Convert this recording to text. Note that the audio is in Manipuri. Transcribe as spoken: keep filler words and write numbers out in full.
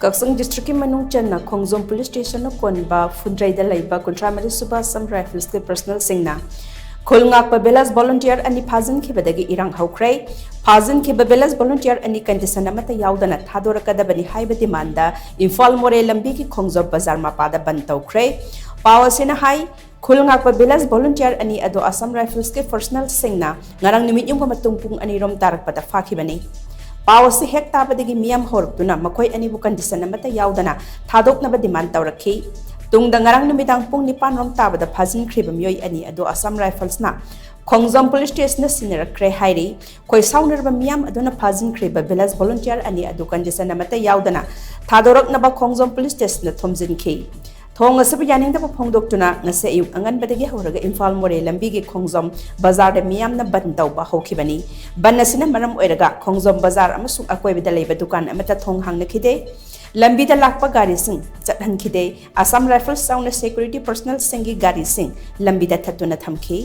ꯀꯛꯆꯤꯡ ꯗꯤꯁꯇ꯭ꯔꯤꯛꯀꯤ ꯃꯅꯨꯡ ꯆꯟꯅ ꯈꯣꯡꯖꯣꯝ ꯄꯨꯂꯤꯁ ꯁ꯭ꯇꯦꯁꯟꯅ ꯀꯣꯟꯕ ꯐꯨꯟꯗ꯭ꯔꯩꯗ ꯂꯩꯕ ꯀꯨꯟꯊ꯭ꯔꯥ ꯃꯔꯤ ꯁꯨꯕ ꯑꯁꯥꯝ ꯔꯥꯏꯐꯜꯁꯀꯤ ꯄꯔꯁꯅꯦꯜꯁꯤꯡꯅ ꯈꯨꯜ ꯉꯥꯛꯄ ꯚꯤꯂꯦꯖ ꯚꯣꯂꯨꯟꯇꯤꯌꯔ ꯑꯅꯤ ꯐꯥꯖꯤꯟꯈꯤꯕꯗꯒꯤ ꯏꯔꯥꯡ ꯍꯧꯈ꯭ꯔꯦ꯫ ꯐꯥꯖꯤꯟꯈꯤꯕ ꯚꯤꯂꯦꯖ ꯚꯣꯂꯨꯟꯇꯤꯌꯔ ꯑꯅꯤ ꯀꯟꯗꯤꯁꯟ ꯑꯃꯠꯇ ꯌꯥꯎꯗꯅ ꯊꯥꯗꯣꯔꯛꯀꯗꯕꯅꯤ ꯍꯥꯏꯕ ꯗꯤꯃꯥꯟꯗ ꯏꯝꯐꯥꯜ ꯃꯣꯔꯦ ꯂꯝꯕꯤꯒꯤ ꯈꯣꯡꯖꯣꯝ ꯕꯖꯥꯔ ꯃꯄꯥꯗ ꯕꯟ ꯇꯧꯈ꯭ꯔꯦ꯫ ꯄꯥꯎ ꯑꯁꯤꯅ ꯍꯥꯏ, ꯈꯨꯜ ꯉꯥꯛꯄ ꯚꯤꯂꯦꯖ ꯚꯣꯂꯨꯟꯇꯤꯌꯔ ꯑꯅꯤ ꯑꯗꯨ ꯑꯁꯥꯝ ꯔꯥꯏꯐꯜꯁꯀꯤ ꯄꯔꯁꯅꯦꯜꯁꯤꯡꯅ ꯉꯔꯥꯡ ꯅꯨꯃꯤꯠ ꯌꯨꯡꯕ ꯃꯇꯨꯡ ꯄꯨꯡ ꯑꯅꯤ ꯔꯣꯝ ꯇꯥꯔꯛꯄꯗ ꯐꯥꯈꯤꯕꯅꯤ꯫ ꯄꯥꯎ ꯑꯁꯤ ꯍꯦꯛ ꯇꯥꯕꯗꯒꯤ ꯃꯤꯌꯥꯝ ꯍꯧꯔꯛꯇꯨꯅ ꯃꯈꯣꯏ ꯑꯅꯤꯕꯨ ꯀꯟꯗꯤꯁꯟ ꯑꯃꯠꯇ ꯌꯥꯎꯗꯅ ꯊꯥꯗꯣꯛꯅꯕ ꯗꯤꯃꯥꯟ ꯇꯧꯔꯛꯈꯤ꯫ ꯇꯨꯡꯗ ꯉꯔꯥꯡ ꯅꯨꯃꯤꯗꯥꯡ ꯄꯨꯡ ꯅꯤꯄꯥꯟ ꯔꯣꯝ ꯇꯥꯕꯗ ꯐꯥꯖꯤꯟꯈ꯭ꯔꯤꯕ ꯃꯤꯑꯣꯏ ꯑꯅꯤ ꯑꯗꯨ ꯑꯁꯥꯝ ꯔꯥꯏꯐꯜꯁꯅ ꯈꯣꯡꯖꯣꯝ ꯄꯨꯂꯤꯁ ꯁ꯭ꯇꯦꯁꯟꯗ ꯁꯤꯟꯅꯔꯛꯈ꯭ꯔꯦ ꯍꯥꯏꯔꯤ꯫ ꯈꯣꯏ ꯁꯥꯎꯅꯔꯕ ꯃꯤꯌꯥꯝ ꯑꯗꯨꯅ ꯐꯥꯖꯤꯟꯈ꯭ꯔꯤꯕ ꯚꯤꯂꯦꯖ ꯚꯣꯂꯨꯟꯇꯤꯌꯔ ꯑꯅꯤ ꯑꯗꯨ ꯀꯟꯗꯤꯁꯟ ꯑꯃꯠꯇ ꯌꯥꯎꯗꯅ ꯊꯥꯗꯣꯔꯛꯅꯕ ꯈꯣꯡꯖꯣꯝ ꯄꯨꯂꯤꯁ ꯁ꯭ꯇꯦꯁꯟꯗ ꯊꯣꯝꯖꯤꯟꯈꯤ꯫ ꯊꯣꯡ ꯑꯁꯤꯕꯨ ꯌꯥꯅꯤꯡꯗꯕ ꯐꯣꯡꯗꯣꯛꯇꯨꯅ ꯉꯁꯤ ꯑꯌꯨꯛ ꯑꯉꯟꯕꯗꯒꯤ ꯍꯧꯔꯒ ꯏꯝꯐꯥꯜ ꯃꯣꯔꯦ ꯂꯝꯕꯤꯒꯤ ꯈꯣꯡꯖꯣꯝ ꯕꯖꯥꯔꯗ ꯃꯤꯌꯥꯝꯅ ꯕꯟ ꯇꯧꯕ ꯍꯧꯈꯤꯕꯅꯤ꯫ ꯕꯟ ꯑꯁꯤꯅ ꯃꯔꯝ ꯑꯣꯏꯔꯒ ꯈꯣꯡꯖꯣꯝ ꯕꯖꯥꯔ ꯑꯃꯁꯨꯡ ꯑꯀꯣꯏꯕꯗ ꯂꯩꯕ ꯗꯨꯀꯥꯟ ꯑꯃꯠꯇ ꯊꯣꯡ ꯍꯥꯡꯅꯈꯤꯗꯦ꯫ ꯂꯝꯕꯤꯗ ꯂꯥꯛꯄ ꯒꯥꯔꯤꯁꯤꯡ ꯆꯠꯍꯟꯈꯤꯗꯦ꯫ ꯑꯁꯥꯝ ꯔꯥꯏꯐꯜꯁ ꯌꯥꯎꯅ ꯁꯦꯀ꯭ꯌꯨꯔꯤꯇꯤ ꯄꯔꯁꯅꯦꯜꯁꯤꯡꯒꯤ ꯒꯥꯔꯤꯁꯤꯡ ꯂꯝꯕꯤꯗ ꯊꯠꯇꯨꯅ ꯊꯝꯈꯤ꯫